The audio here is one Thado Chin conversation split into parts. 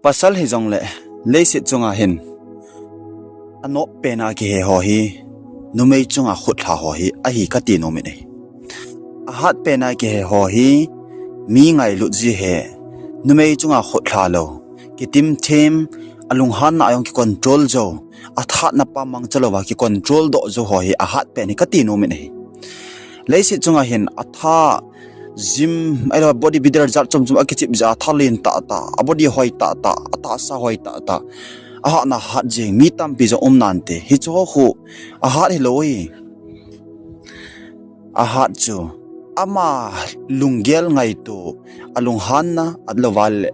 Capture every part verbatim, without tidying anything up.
Pasal hijongle, leiset chunga hin anop pena kihe ho hi, numei chunga khutlha ho hi ahi kati nom in ahi. Ahat pena kihe ho hi mi ngailut ji ahi. Numei chunga khutlha lou, kitimthem, alunghanna a jong kicontrol jou, athatna pa mangcha louva kicontrol doh jou ho hi ahat pen hi kati nom in ahi. Leiset chunga hin atha gym, ahilou body builder jat chom chom akichep jeh a tha len tahtah, abody hoi tahtah, atahsa hoi tahtah, ahatna hat jeng mi tampi jong um nante. Hicheho khu ahat hilou hi. Ahat chu ama lunggel ngaito, alunghanna, ahilou vale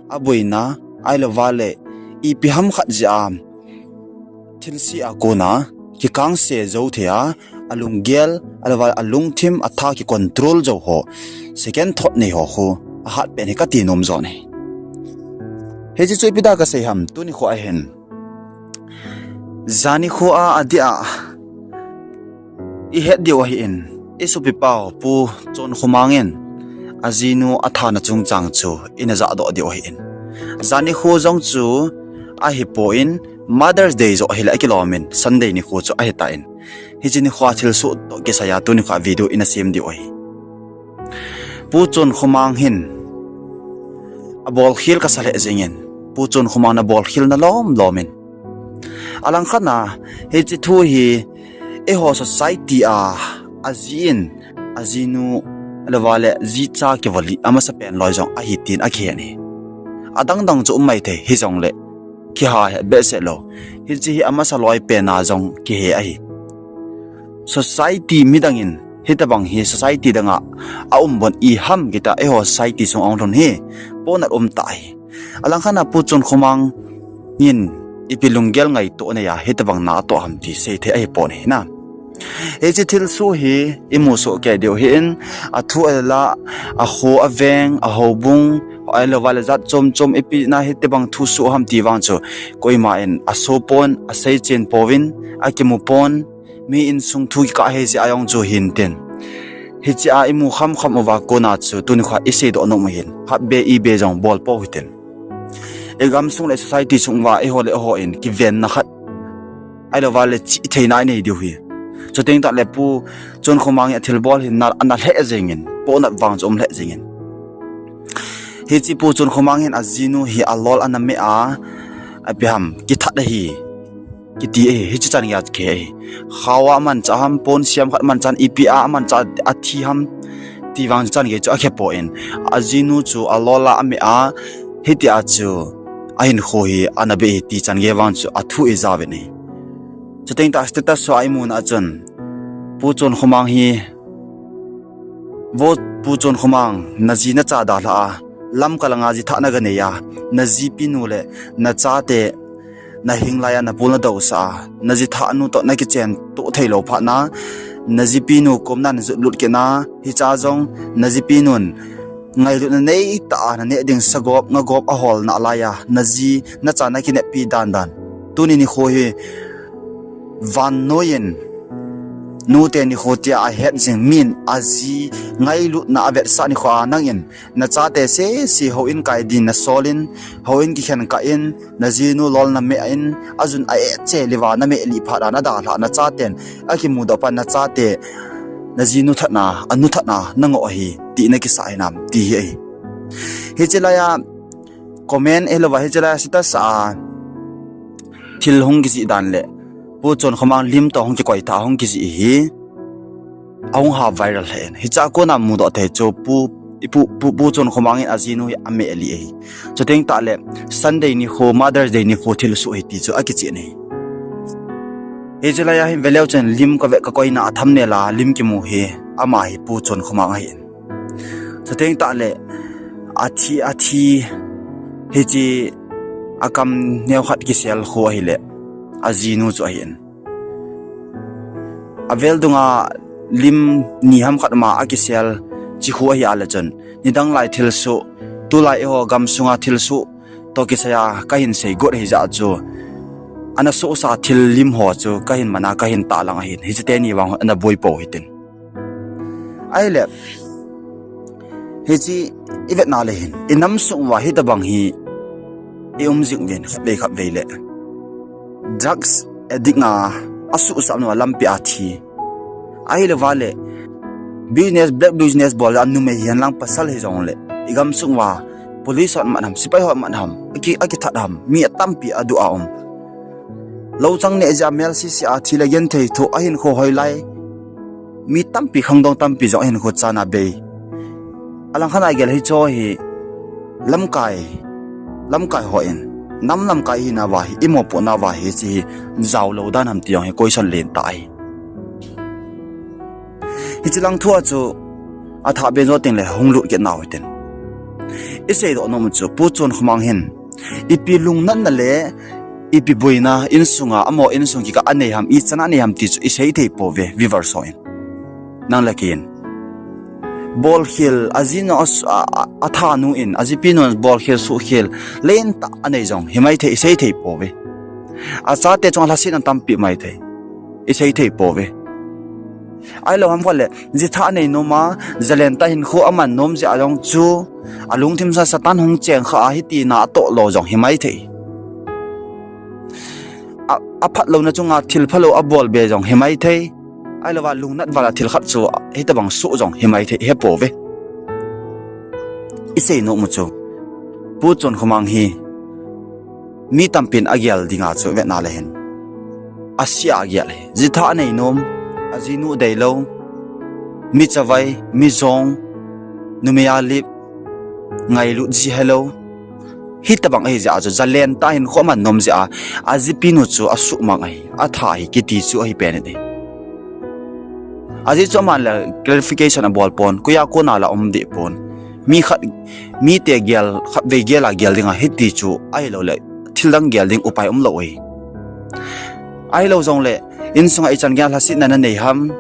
aboina, ahilou vale ipi ham khat jeh a thilse a kona kikangse jou thei a, alunggel, ahilou vale alungthim, atha kicontrol jou ho, second thought nei ho khu ahat pen hi kati nom jo ahi. Hiche chu ipi dia kasei ham, tuni kho ahin, jani kho a adeh a ihet diu ahin, isopipau Pu Chonkhomang in ajinu athana chungchang chu ina jahdoh diu ahin. Jani kho jong chu ahipoi, Mother's Day joh hile akilom in, Sunday nikho chu ahitan. Hiche nikho a thilsoh toh kisai a tuni kho a video ina sem diu ahi. Pu Chonkhomang hin abolkhel kasa lheh jengin, Pu Chonkhomang nabolkhel na lom lom in. Alangkhat a, hiche thu hi eiho society a aji in, ajinu, ahilou vale jicha kivolih amasapen loi jong ahi tin akihen ahi. Adangdang chu um maithei hijongle, kiha behseh lou, hiche hi amasa loi pen a jong kihe ahi. Society midang in hitobang hi society dang a aum bon iham kiti a, eiho society sung ahung lhun hi pohnat umtah ahi. Alangkhat a Pu Chonkhomang in ipi lunggel ngaito nei a hitobang na atoh ham ti seithei ahipon ahi na. Hiche thilsoh hi imu soh kei diu ahin, athu alah, akho aveng, ahoubung, ahilou vale jat chom chom ipi na hitobang thu soh ham ti vang chu koima in aso pon, aseichen pouvin, akimu pon, mi insung thu kikah hei jeh a jong chu hintin. Hiche a imu khamkham uva kona chu tuni kho a iseidoh nom u ahin, hatbe ibe jong bol pou hitin. Igamsung le society sung uva eiho le eiho in kivenna khat, ahilou vale chihtheina inei diu ahi. Chuteng tahle Pu Chonkhomang in athilbol hi ana, ana lheh jengin, pohnat vang chu um lheh jengin. Hiche Pu Chonkhomang hin ajinu hi alol ana meh a, ipi ham, kithat ahi, kiti ahi, hiche chan gei a kihe ahi. Khao a amanchah ham, pon siam khat amanchah, ipi a amanchah, athi ham ti vang chan gei chu akhe poi. Ajinu chu alol a ameh a, hitia chu ahinkho hi ana bei ahi ti chan gei vang chu athu ijauvin ahi. Chuteng tah status a imuna a chun, Pu Chonkhomang hi, Vo Pu Chonkhomang, naji nacha dalha a, Lamka langa jithah naganei a, najipinu le nachate nahing lai a napul nadousah a, najithahnu toh nakichen toh theilou phat na, najipinu komna najot lut kit na, hichea jong najipinun ngailutna neitah a naneh ding sagop ngagop ahol nalai a, naji nacha nakineppi dandan, tuni nikho hi vannoi in nute nikho tia ahet jing min aji ngailutna avetsah nikho a nangin nachate sese houin kai din nasol in, houin kikhen kah in, najinu lol nameh in, ajun a-eh cheh uva nameh lih phat a nadalhah nachaten akimudoh phat nachate najinu thatna, anu thatna nangoh ahi ti nakisah hinam ti hi ahi. Hiche laiya comment ahilouva hiche laiya status a thil hung kijih dan le Pu Chonkhomang lim toh hung kikoitha hung kijih hi ahung ha viral lheh in, hichea kona mudoh thei chu Pu, Pu, Pu, Pu Chonkhomang in ajinu hi ameh lih ahi. Chuteng tahle Sunday nikho, Mother's Day nikho thilsoh ahi ti chu akicheh in ahi. Hiche laiya hin veleu chun lim kave kakoina a thumbnail a lim kimu hi ama hi Pu Chonkhomang ahin. Chuteng tahle athi, athi, hiche akam neokhat kisel khu ahile ajinu chu ahin. Avel dunga lim ni ham khat ma akisel chi khu ahi a le chun, nidang lai thilsoh, tulai eiho gamsunga thilsoh toh kisaiya kahin seigot hijeh chu, ana sohsa thil lim ho chu kahin man a kahin tahlang ahin, hiche teni vang ana boi pou hitin. Ahile, hiche ivetna le hin, inam sung uva hitobang hi i um jing uvin, khatvei khatvei le drugs addict a, asuhsah nau a lampi a thi. Ahilou vale, business, black business bol a numei hihen lang pasal hijongle, i gamsung uva police hon mat ham, sipai hon mat ham, aki, akithat ham, mi atampi aduh a um. Louchang neh jeh a mel sisi a thi le genthei thoh, ahinkho hoilai, mi tampi, khangdong tampi jong ahinkho chan a bei. Alangkhat a gel hicho hi lamkai, lamkai hon, nam lamkai hina uva hi, i mopohna uva hi, hiche hi jaolou dan ham ti jong hi question lentah ahi. Hiche lang thu a chu atha ben jo tengle hung lut kit nau hitin. I seidoh nom u chu Pu Chonkhomang hin ipi lungnatna le ipi boina insunga, amaho insung kikah a nei ham, ichan a nei ham ti chu i sei thei pouve, viewers ho in. Nang le kei in. Bolkhel, ajinu a, a, a, athanu in, ajipi nun bolkhel suhkhel lentah anei jong hi maithei, i sei thei pouve. Achate chunga lhasetna tampi maithei, i sei thei pouve. Ahilou ham khat le, jitha anei nom a, jalentah hinkho aman nom jeh a jong chu, alungthim sa Satan hung cheng kha a hiti na atoh lou jong hi maithei. A, aphatlouna chunga thil phalou abol be jong hi maithei. Ahilou va lungnat val a thil khat chu hitobang soh jong hi maithei, he pouve. I sei nom u chu Pu Chonkhomang hi mi tampin agel dinga chu vetna le hin, ase a agel hi. Jitha anei nom, ajinu deilou, mi chavai, mi jong, numei a lip, ngailut ji helou. Hitobang ahi jeh a chu, jalentah hinkho aman nom jeh a, ajipinu chu asuhmang ahi, atha ahi kiti chu ahi pen in ahi. Ajeh chu aman le clarification abol pon, koiya kona la um deh pon. Mi khat, mite gel, khatvei gel a gel dinga hiti chu ahiloule thildang gel ding upai umlou ahi. Ahilou jongle, insunga ichan geiya lhasetna nanei ham,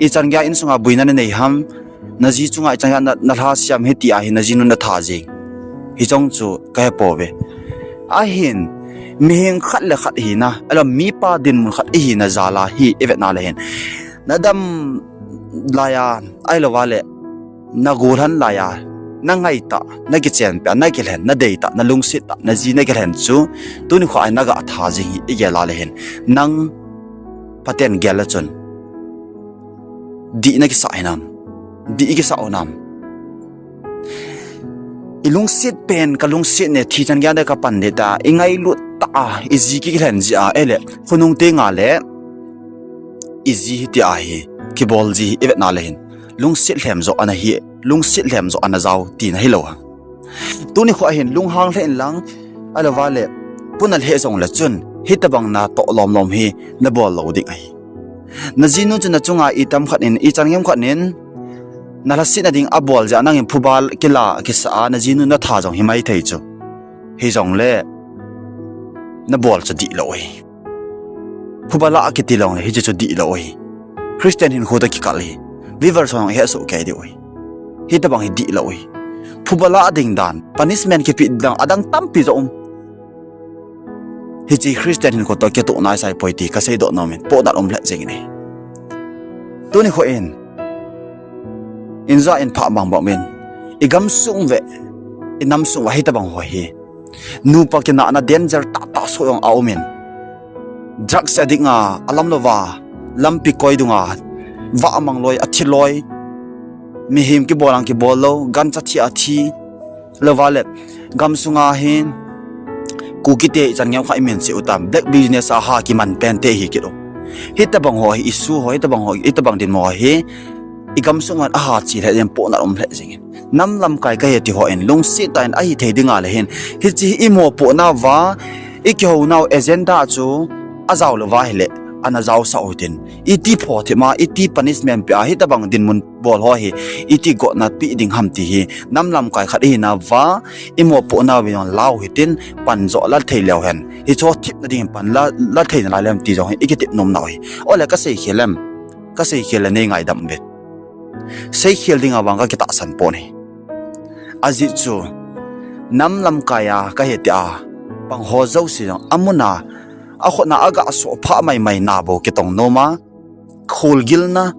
ichan geiya insunga boina nanei ham, naji chunga ichan geiya na, nalhase ham hiti a hi najinu natha jeng. Hicheng chu kahe pouve. Ahin, mihem khat le khat hina, ahilou mipa dinmun khat ihina jal a hi ivetna le hin, nadam laiya, ahilou vale, nagolhan laiya, nangaitah, nakichenpeh a, nakilhen, nadeitah, nalungsettah, naji nakilhen chu, tuni khoa hi naga tha jing hi igel a le hin, nang phaten gel a chun dih nakisah hinam, dih ikisah unam? Ilungset pen, kalungset ne, thi chan geiya kapan ding tia ingailut tah a iji kikilhen jeh a, ahile khonung tenga le iji hitia hi kibol ji hi ivetna le hin, lungset lhem joh ana hi, lungset lhem joh ana jao tina hilou ham? Tuni khoa hin lunghang lheh inlang, ahilou vale, puna lheh jongle chun hitobang natoh lomlom hi nabol lou ding ahi. Najinu chu nachunga itam khat in, ichan geiya khat in, nalhasetna ding abol jeh a nangin phuba kila kisah a najinu natha jong hi maithei chu. Hijongle nabol chu dihlou ahi. Phuba lah kiti jongle hiche chu dihlou ahi. Christian hinkho toh kikal ahi. Viewers hon hesoh kei diu ahi. Hitobang hi dihlou ahi. Phuba lah ding dan, punishment kipe ding dan, adang tampi joh um. Hiche Christian hinkho toh kitoh naisai poi ti kaseidoh nom in, pohnat um lheh jeng in ahi. Tuni khoa hin, inja in phah bangbang in, igamsung uva, inamsung uva hitobang ho hi, nupa kinahna danger tahtah soh jong aumin, drugs addict a, alamlouva lampi koi dunga vah amang loi, athi loi, mihem kibol ang kibol lou, gancha thi a thi, lou vale, gamsunga hin Kukite ichan geiya khat imin sei utam, black business a ha kiman pente hi kit u. Hitobang ho hi, issue ho, hitobang ho, hitobang dinmun ho hi igamsung uva aha che lheh jeng, pohnat um lheh jeng in. Nam lamkai kahi ti hon lungset tah in ahithei dinga le hin, hiche hi imopohna uva ikihounau agenda chu ajao louva ahile, ana jaosah u hitin, iti phothim a, iti punishment peh a hitobang dinmun bol ho hi iti gotna peh ding ham ti hi nam lamkai khat ihina uva imopohna uva jong lau hitin, pan joh la thei leu hen, hiche thipna dingin pan la, la thei nalai lem ti jong hi ikitep nomnau ahi. Ole, kaseikhel em? Kaseikhel le neingaidam uvin. Seikhel dinga vang kakitahsan pon ahi. Ajeh chu, nam lamkai a kahi tia pang ho jouse jong amuna, akhutna aga soh phah maimai na bou kitong nom a, kholgilna,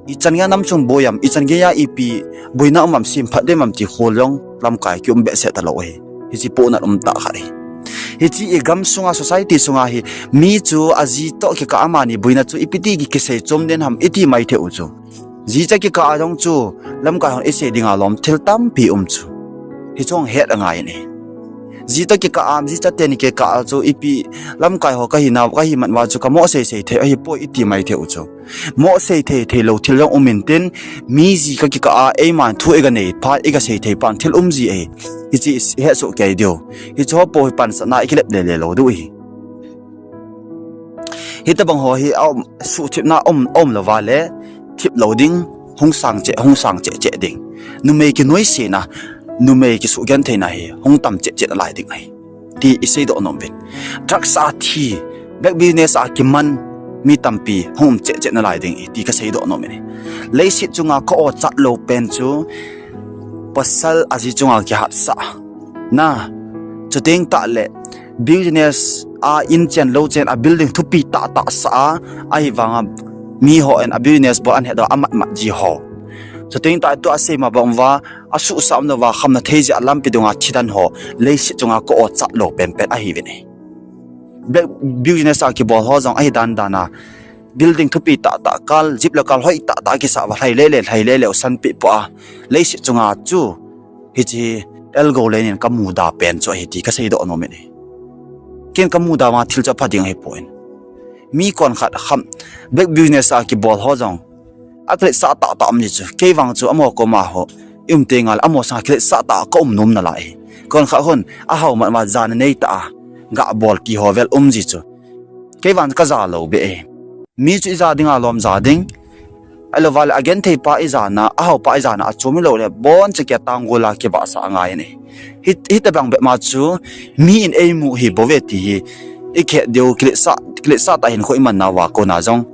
ichan geiya namchung boi am, ichan geiya ipi boina um am, semphat dem am ti khol jong lamkai kium behseh talou ahi. Hiche pohnat um tah khat ahi. Hiche i gam sunga society sunga hi mi chu aji toh kikah a amani boina chu ipi ti ki kisei chom den ham iti maithei u chu. Jicha kikah a jong chu lamkai hon isei dinga lom thil tampi um chu. Hichu het angai in ahi. Ji toh kikah a, jicha teni kikah a chu ipi lamkai ho kahi nau, kahi mat uva chu kamoh seisei thei ahipoi iti maithei u chu. Moh seithei theilou thil jong um intin, mi ji kikah a eiman thu iga nei phat, iga seithei phat thil um ji ahi. Hiche ihet soh kei diu. Hiche ho po hi pansatna ikilep lele lou diu ahi. Hitobang ho hi aum, suhthipna um, aum louva le, thip lou ding, hung sang cheh, hung sang cheh cheh ding. Numei kinoisena, numei kisugentheina hi hung tam cheh cheh nalai ding ahi. Ti isei doh nom uvin. Drugs a thi, black business a kiman, mi tampi hung um cheh cheh nalai ding ahi ti kasei doh nom uvin ahi. Leiset chunga ka-ochat lou pen chu, pasal aji chunga kihatsah na, chuteng tah le, business a in chen lou chen a building thupi tahtah sah a, ahivanga mi hon a business bol ahet doh amat mat ji ho. Chuteng tah tua seima bang uva, asuhsah umlouva khamna thei jeh a lampi dunga thidan ho, leiset chunga ka-ochat lou penpen ahiuvin ahi. Black business a kibol ho jong ahi dan dan a, building thupi tahtah kal, jeep le kal hoi tahtah kisah uva lhai lele, lhai lele u sanpeh poh a, leiset chunga chu, hiche Elgou Lane in kamuda pen chu ahi ti kasei doh nom uvin ahi. Ken kamuda vanga thil chu apha ding ahipoi. Mi konkhat kham, black business a kibol ho jong, akiletsah tahtah um ji chu. Kei vang chu amaho koma ho i um tengle amaho sanga kiletsah tah a ka um nom nalai ahi. Konkhat hon ahao mat uva jana neitah a gabol ti ho vel um ji chu. Kei vang chu kaja lou beh ahi. Mi chu ija dinga lom ja ding. Ahilouva le agenthei pa ijana, ahao pa ijana, achom hilou le, boncha kia tanggol a kibahsah angai in ahi. Hi, hitobang bep ma chu, mi in eimu hi bouve ti hi, ikhet diu, kiletsah, kiletsah tah hinkho iman nauva kona jong,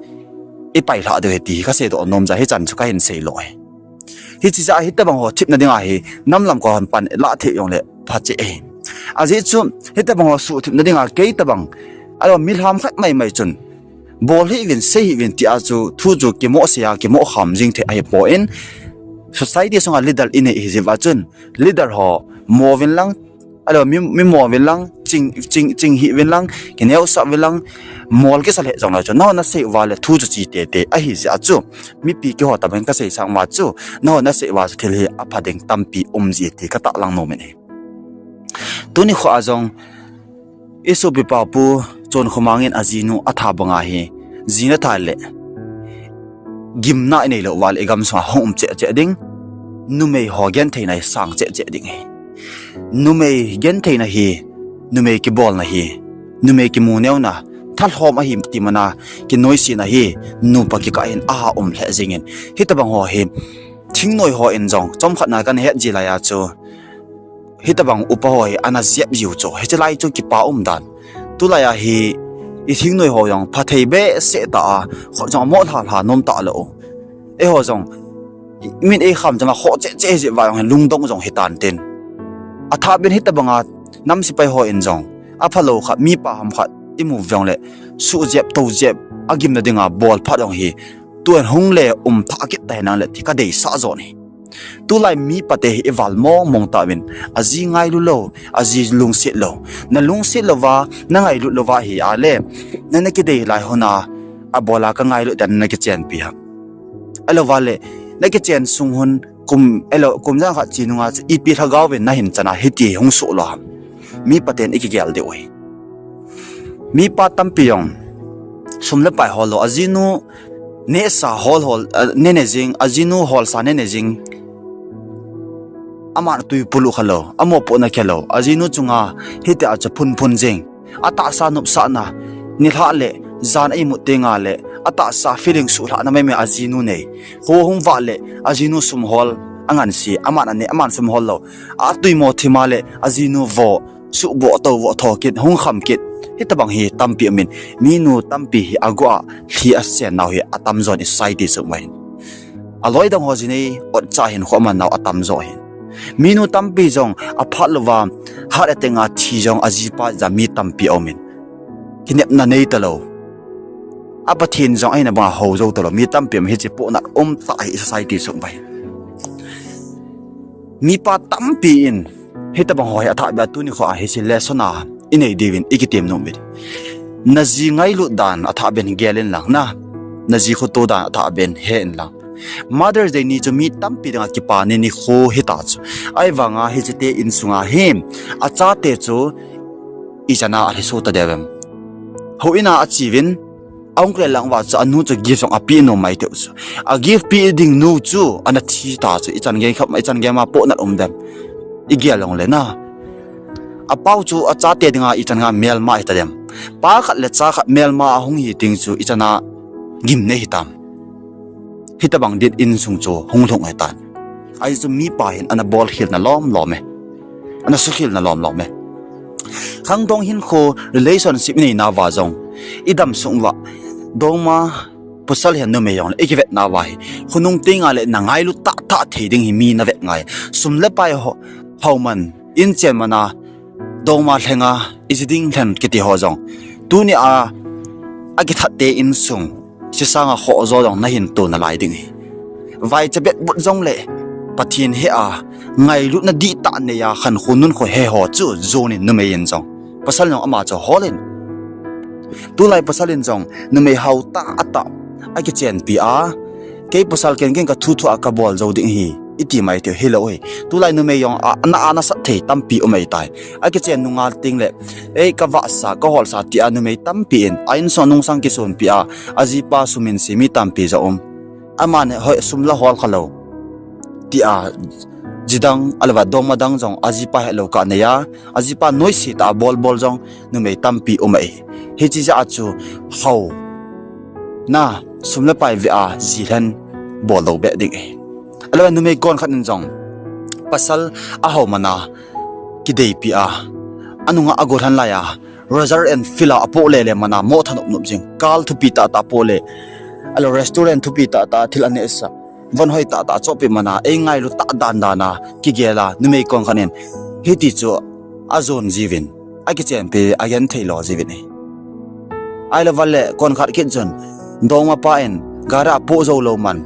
ipailhah diu ahi ti hi kasei doh nom jeh a hichan chu kahin sei lou ahi. Hiche jeh a hitobang ho thipna dinga hi, nam lam koma pan lah thei jongle, pha cheh ahi. Ajeh chu, hitobang ho suhthipna dinga, kei tobang, ahilouva milham khat maimai chun, bol hih uvin, sei hih uvin tia chu thu chu kimoh sei a, kimoh kham jing thei ahipoi. Society sunga leader inei hijeh uva chun, leader ho mo uvin lang, ahilouva mi, mi mo uvin lang, ching, ching, ching hih uvin lang, kineosah uvin lang, mol kisa lheh jongle chu, nahon nasei uva le thu chu che tei tei ahijeh a chu, mipi keiho tobang kasei sang uva chu, nahon nasei uva chu thil hi apha ding tampi um ji ti katahlang nom in ahi. Tuni kho a jong, isopipa Pu Chonkhomang in ajinu atha banga hi, jina tha le gimna inei louva le igam sunga hung um cheh cheh ding, numei ho gentheina hi sang cheh cheh ding ahi. Numei gentheina hi, numei kibolna hi, numei kimuneona, thalhom ahi ti mana, kinoisena hi, nupa kikah hin aha um lheh jengin. Hitobang ho hi, thingnoi ho in jong, chomkhat na kana het ji laiya chu, hitobang upa ho hi ana jep jiu chu, hiche lai chu kipa umdan. Tulaiya hi, i thingnoi ho jong phathei behseh tah a, kho jong amo lha lha nom talou. Eiho jong, min eikham changa kho cheh cheh jeh uva jong hi lungdong jong hitan tin. Athah ben hitobanga nam sepai ho in jong, aphalou khat, mipa ham khat, imu jongle, suhjep, toujep, agimna dinga bol phat jong hi, tun hung le um thah kit tahen lang le ti kadeisah jon ahi. Tulai mipate hi ival mong mong tauvin, aji ngailu lou, aji lungset lou. Nalungset louva, nangailut louva hi ale, nana kidei lai hon a, abola kangailut dan nakichenpi ham. Ahilouva le, nakichen sung hon kum, ahilou, kum jan khat che nunga chu ipi lhagao vin nahin chana hiti hung soh lou ham. Mipaten ikigel diu ahi. Mipa tampi jong, sum le pai hol lou, ajinu nehsa hol hol, a, nene jing, ajinu holsa nene jing. Aman tui pulu khalou, amopohna khelou, ajinu chunga hitia chu phun phun jing. Atahsa nopsahna, nilhah le, jan a imut tengle, atahsa feeling suhlhahna maimai ajinu nei. Kho hung vah le, ajinu sum hol, anganse, aman ane, aman sum hol lou. Atuimo thima le, ajinu vo, suhboh tou voh tho kit, hung kham kit. Hitobang hi tampi umin, minu tampi hi aguh a, lhi asen nau hi atamjon i society sung uva hin. Aloi dang ho jinei, otcha hinkho aman nau atamjo hin. Minu tampi jong, aphat louva, heart attack a thi jong, ajipa ja mi tampi aumin. Kinepna nei talou. A Pathen jong ahina banga hou jou talou. Mi tampi um hiche pohnat umtah hi society sung uva hin. Mipa tampi in, hitobang ho hi athah beh a tuni kho a hiche lesson a, inei diuvin ikitem nom uvin. Naji ngailut dan athah beh in gel in lang na. Naji khoto dan athah beh in he in lang. Mother's Day ni chu mi tampi dinga kipa ni nikho hita chu. Ahivanga hiche te insunga hi achate chu ichan a alhiso ta diu vem. Houin a ache uvin, a uncle lang uva chu anu chu gift jong ape nom mai teu chu. A gift pe ding nu chu ana thi ta chu, ichan gei khat, ichan gei ma pohnat um dem. Igel jongle na. Apau chu achate dinga ichan a melma hita dem. Pa khat le cha khat melma ahung hi ding chu ichan a gimnei hitam. Hitobang din insung chu hung lhung ahitan. Ajeh chu mipa hin ana bolkhel na lom lom e. Ana sukhel na lom lom e. Khangdong hinkho relationship inei nauva jong, idam sung uva, dongma pasal hihen numei jongle ikivet nauva hi, khonung tenga le nangailut tahtah thei ding hi mi navet ngai. Sum le pai ho, hao man, inchen man a, dongma lhenga, iji ding lhen kiti ho jong, tuni a, akithat te insung, hiche sanga khoh jo jong nahin to nalai ding ahi. Vaicha betbut jongle, Pathen he a, ngailutna dihtah nei a, khankho nunkho he ho chu jon in numei in jong, pasal in jong ama chu hol in. Tulai pasal in jong numei hao tahtah akichenpi a, kei pasal ken ken kathuthu a kabol jou ding ahi, iti mai teu hilou ahi. Tulai numei jong a, ana, ana sat thei tampi um ahitai. Akichen nunga tengle, ei, kavahsa, kaholsa tia numei tampi in a insung nungsang kisonpi a, ajipa sum in se mi tampi jong um. Aman hoi sum la hol khalou, tia ji dang, ahilouva dongma dang jong ajipa hetlou kah nei a, ajipa noise tah a bol bol jong numei tampi um ahi. Hiche jeh a chu hao na, sum le pai ve a ji lhen bol lou beh ding ahi. Ahilouva numei konkhat in jong pasal ahao man a kideipi a, anunga agollhang lai a, Royal Enfield a apoh lele man a, moh thanop nop jing, car thupi tahtah apoh le, ahilou restaurant thupi tahtah a thil anehsah, von hoi tahtah achohpeh man a, ei ngailut tah dan dan a kigel a numei konkhat in hiti chu ajon jiuvin, akichenpi, agenthei lo jiuvin ahi. Ahilouvale konkhat kit chun, dongma pa in gari apoh jou lou man,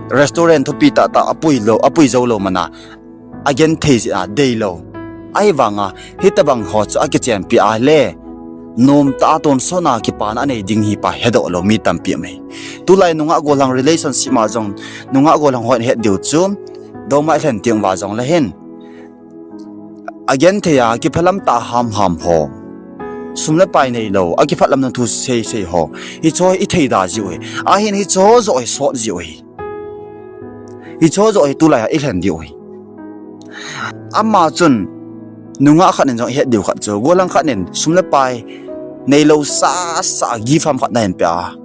restaurant thupi tahtah apui lou, apui jou lou man a, agenthei jeh a deilou. Ahivanga hitobang ho chu akichenpi a le, nomtah a tonsot a kipana anei ding hi pa hedoh lou mi tampi um ahi. Tulai nungah gollhang relationship a jong, nungah gollhang hon het diu chu, dongma ilhen teng uva jongle hin, agenthei a kiphalam tah hamham ho, sum le pai neilou, akiphalamna thu seisei ho, hicheho ithei da jiu ahi. Ahin hicheho joh hi sot jiu ahi. Hicheho joh hi tulai a ilhen diu ahi. Ama chun, nungah khat in jong ihet diu khat chu, gollhang khat in sum le pai neilou sasa gift ham khat nahin peh a,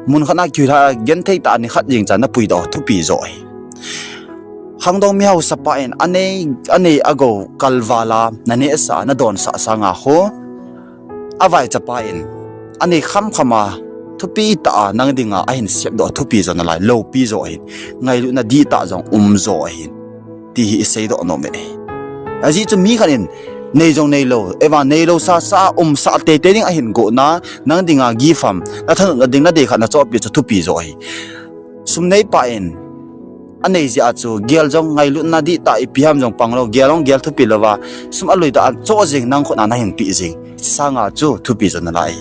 mun khat na kihilha a genthei tah a nikhat jeng cha napuidoh thupi joh ahi. Khangdong mihaosa pa in anei, anei agou kalval a nanehsah a nadonsah sanga khu, avaicha pa in anei khamkham a thupi tah a nang dinga ahin sepdoh thupi jo nalai, loupi jo ahin, ngailutna dihtah jong um jo ahin, ti hi iseidoh nom e. Ajeh chu mi khat in nei jong neilou, ahivang neilou sasa a umsah teitei ding ahin gona, nang dinga gift ham, nathanopna ding nadei khat nachohpeh chu thupi jo ahi. Sum neipa in anei jeh a chu gel jong ngailutna dihtah ipi ham jong panglou, gel jong gel thupi louva, sum aloidoh a choh jeng nang khut a nahin peh jeng, hiche sanga chu thupi jo nalai.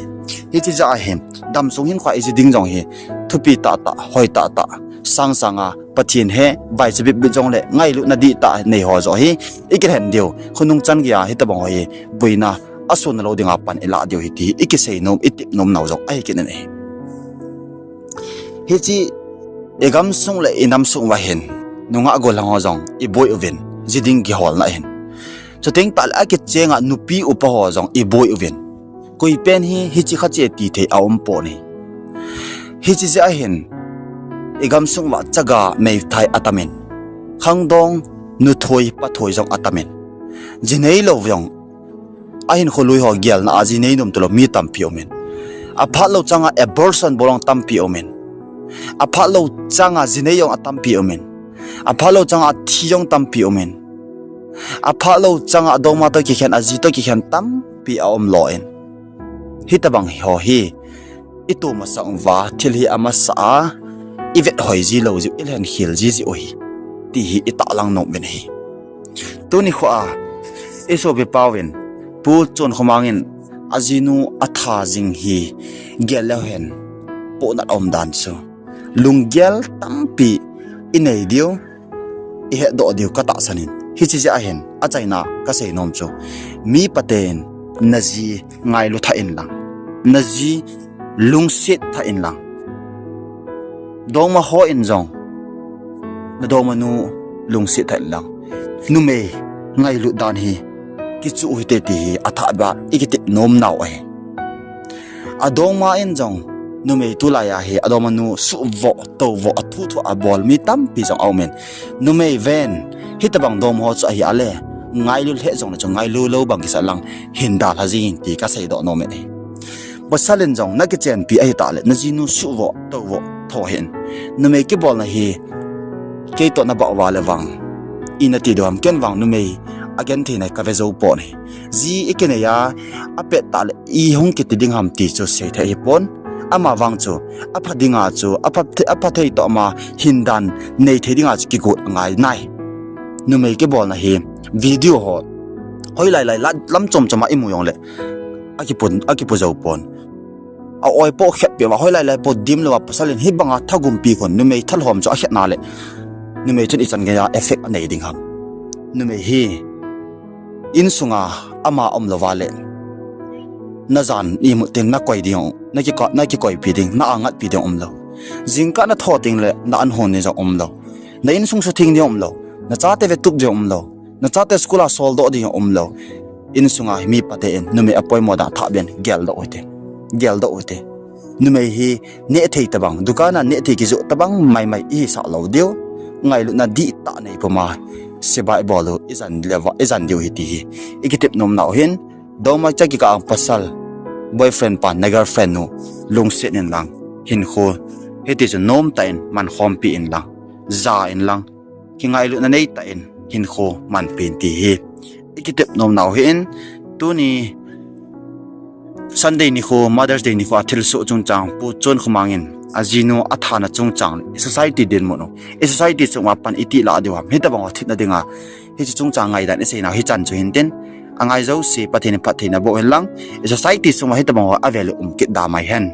Hiche jeh ahin, damsung hinkho a iji ding jong hi thupi tahtah, hoi tahtah, sangsang a Pathen he vaicha bitbit jongle ngailutna dihtah nei ho joh hi ikilhen diu, khonung chan geiya hitobang ho hi boina ason lou dinga pan ilah diu ahi ti ikisei nom, itep nom nau jong ahi kit in ahi. Hiche igamsung le inamsung uva hin, nungah gollhang ho jong iboi uvin, ji ding kiholna ahin. Chuteng tahle akichenga nupi upa ho jong iboi uvin. Koipen hi hiche khache ti thei aumpon ahi. Hiche jeh ahin, igamsung uva chaga meithai atamin, khangdong nuthoi pathoi jong atamin, ji neilou jong, ahinkho lui ho gelna a ji nei nom talou mi tampi umin. Aphatlou changa abortion bol jong tampi umin. Aphatlou changa ji nei jong atampi umin. Aphatlou changa thi jong tampi umin. Aphatlou changa adongma toh kikhen, aji toh kikhen tampi aumlou in. Hitobang ho hi itoh masang uva thil hi amasa a ivet hoi ji lou jiu, ilhen khel ji jiu ahi, ti hi itahlang nom uvin ahi. Tuni khoa isopipauvin, Pu Chonkhomang in Ajinu atha jing hi gel leu hen, pohnat aum dan chu, lunggel tampi inei diu, ihetdoh diu katahsan in. Hiche jeh ahin achaina kasei nom chu, mi paten naji ngailu thah inlang, naji lungset thah inlang. Dongma ho in jong nadongmanu lungset thah inlang, numei ngailut dan hi kichu hite ti hi athahbeh a ikitep nom nau ahi. Adongma in jong numei tulai a hi adongmanu suhvoh, touvoh, athu thu abol mi tampi jong aumin. Numei ven, hitobang dongma ho chu ahi ale, ngailu lheh jongle chu ngailu lou bang kisah lang, hin dalha jing in ti kaseidoh nom e. Pasal in jong nakichenpi ahitah le najinu suhvoh, touvoh tho hih in. Numei kibolna hi keitoh nabah uva le vang, ina ti diu ham, ken vang numei agentheina kave jou pon ahi. Ji ikinei a, apet tah le ihung kiti ding ham ti chu seithei ahipon. Amavang chu apha dinga chu, apha thei toh ma hindan neithei dinga chu kigot angai nai. Numei kibolna hi video ho hoilai lai lam chom chom a imu jongle akipu jou pon. A-oipoh khetpeh uva hoilai lai po dimlouva pasal in hibanga thagumpi khun numei thalhom chu akhetna le, numei chun ichan geiya effect anei ding ham? Numei hi insunga ama umlouva le, najan imut teng nakoi ding, nakikoipi ding, na-angatpi ding umlou. Jingkah natho tengle na-an hon ding jong umlou. Na insung sutheng ding umlou. Nachate vetup ding umlou. Nachate school a soldoh ding umlou. Insunga hi mi paten numei apoimo dan thahbeh in geldoh uhite. Geldoh uhite. Numei hi nehthei tobang, dukan a nehthei kijoh tobang maimai ihisah lou diu. Ngailutna dihtah neipuma sebai bol u ijan diu ahi ti hi ikitep nom nau hin. Dongma cha kikah a pasal, boyfriend pan na girlfriend u lungset inlang, hinkho hiti chu nomtah in mankhompi inlang, ja inlang, kingailutna neitah in hinkho manpi in ti hi ikitep nom nau hin. Tuni Sunday nikho, Mother's Day nikho a thilsoh chungchang Pu Chonkhomang in ajinu athana chungchang, i society dinmun u, i society chunga pan itihlah diu ham, hitobang ho thepna dinga hiche chungchang ngaidan iseinau hichan chu hintin, angai jouse Pathen in phattheina boh henlang. I society chunga hitobang ho avel u um kit da mai hen.